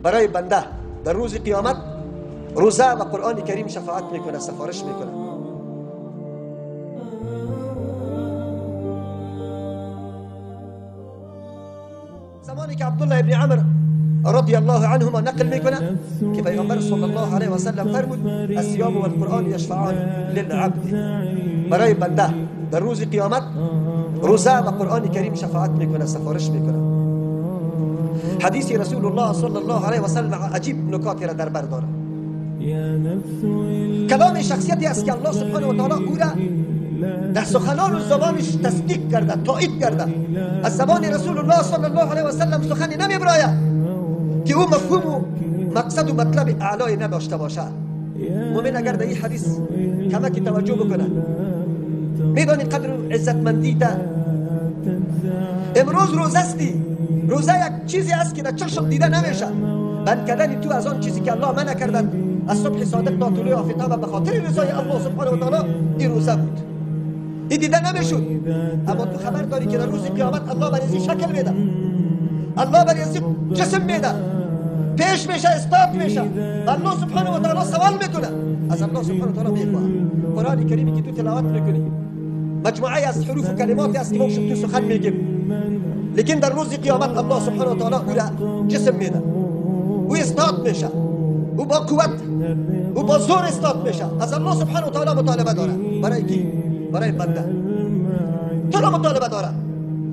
برای بنده در روز قیامت روزه و قرآن کریم شفاعت میکنه، سفارش میکنه. زمانی که عبدالله ابن عمر رضی الله عنهما نقل میکنه که پیغمبر صلی الله علیه و سلم فرمود الصیام و القرآن یشفعان للعبد. برای بنده در روز قیامت روزه و قرآن کریم شفاعت میکنه، سفارش میکنه. حدیث رسول الله صلی الله علیه و سلم عجیب نکاتی را در بر داره. کلام شخصیتی است که الله سبحانه و تعالی او را در سخنان و زبانش تصدیق کرده، تایید کرده. از زبان رسول الله صلی الله علیه و سلم سخنی نمیبراید که او مفهوم و مقصد و مطلب اعلای نداشته باشد. مؤمن اگر در این حدیث کمکی توجه بکنه میدانی قدر عزتمندی تا. امروز روزه استی، روزه یک چیزی است که در چشم دیده نمیشه. بند کردن تو از آن چیزی که الله منع کردن از صبح صادق تا طلوع آفتاب به خاطر رضای الله سبحانه و تعالی این روزه بود، این دیده نمیشد. اما تو خبر داری که در روز قیامت الله بر ازی شکل میده، الله بر ازی جسم میده، پیش میشه، اثبات میشه. الله سبحانه و تعالی سوال میکنه از الله سبحانه و تعالی میخواد. قرآن کریمی که تو تلاوت میکنی مجموعه از حروف و کلماتی است که ما تو سخن میگیم، لیکن در روز قیامت الله سبحانه و تعالی او را جسم میده، او استاد میشه، او با قوت، او با زور استاد میشه. از الله سبحانه و تعالی مطالبه داره. برای کی؟ برای بنده. تو را مطالبه داره.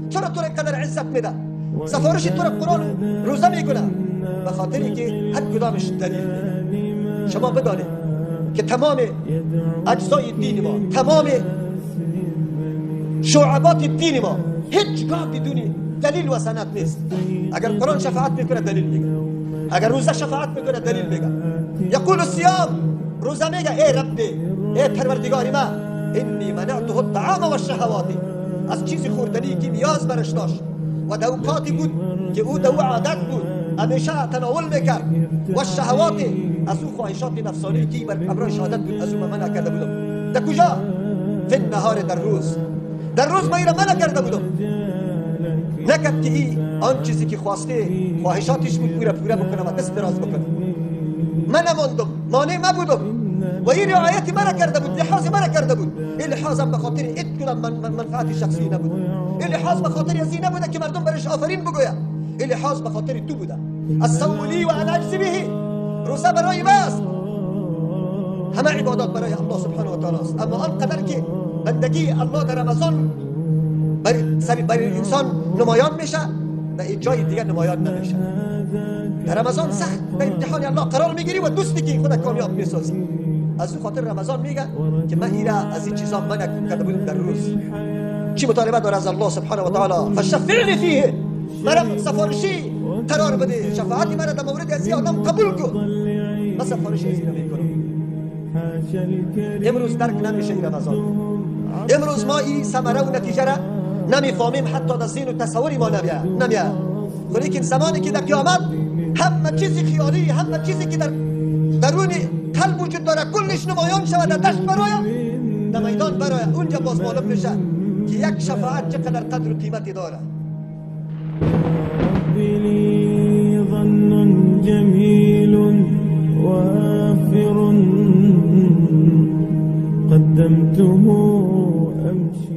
چرا تو را قدر عزت میده؟ سفارش تو را قرآن روزه میکنه به خاطری که هر کدامش دلیل میده. شما بدانید که تمام اجزای دین ما، تمام شعبات دین ما هیچگاه بدون دلیل و سند نیست. اگر قرآن شفاعت میکنه دلیل میگه، اگر روزه شفاعت میکنه دلیل میگه. یقول الصیام، روزه میگه ای ربی، ای پروردگار ما، انی منعته الطعام والشهوات. از چیزی خوردنی که نیاز برش داشت و در اوقاتی بود که او در عادت بود، همیشه تناول میکرد، و شهوات، از او خواهشات نفسانی که بر امرای شهادت بود از او منع کرده بودم. در کجا؟ فی النهار، در روز. در روز ما ایره منع کرده بودم، نکرد که ای آن چیزی که خواسته خواهشاتش بود او را پوره بکنه و دست دراز بکنه. من نماندم، مانع مبودم و این رعایت مرا کرده بود، لحاظ مرا کرده بود. این لحاظم به خاطر ات منفعت شخصی نبود، این لحاظ به خاطر از این نبوده که مردم برش آفرین بگوید، این لحاظ به خاطر تو بوده. الصوم لی و انا اجزی به، روزه برای ما است. همه عبادات برای الله سبحانه و تعالی است، اما آنقدر که بندگی الله در رمضان برای انسان نمایان میشه، در جای دیگه نمایان نمیشه. در رمضان سخت در امتحان الله قرار میگیری و دوستی که خود کامیاب میسازی. از او خاطر رمضان میگه که من ایره از این چیزا منع کرده بودم در روز. چی مطالبه داره از الله سبحانه و تعالی؟ فشفعنی فیه، مرا سفارشی قرار بده، شفاعتی مرا در مورد از این آدم قبول کن. من سفارشی از این میکنم. امروز درک نمیشه این رمضان. امروز ما این ثمره و نتیجه را نمیفهمیم، حتی در ذهن و تصور ما نمیاد. ولیکن زمانی که در قیامت همه چیزی خیالی، همه چیزی که در درون قلب وجود داره کلش نمایان شود، در دشت براید، در میدان براید، اونجا باز معلوم میشه که یک شفاعت چقدر قدر و قیمتی داره. لی ظن جمیل وافر قدمته امشي.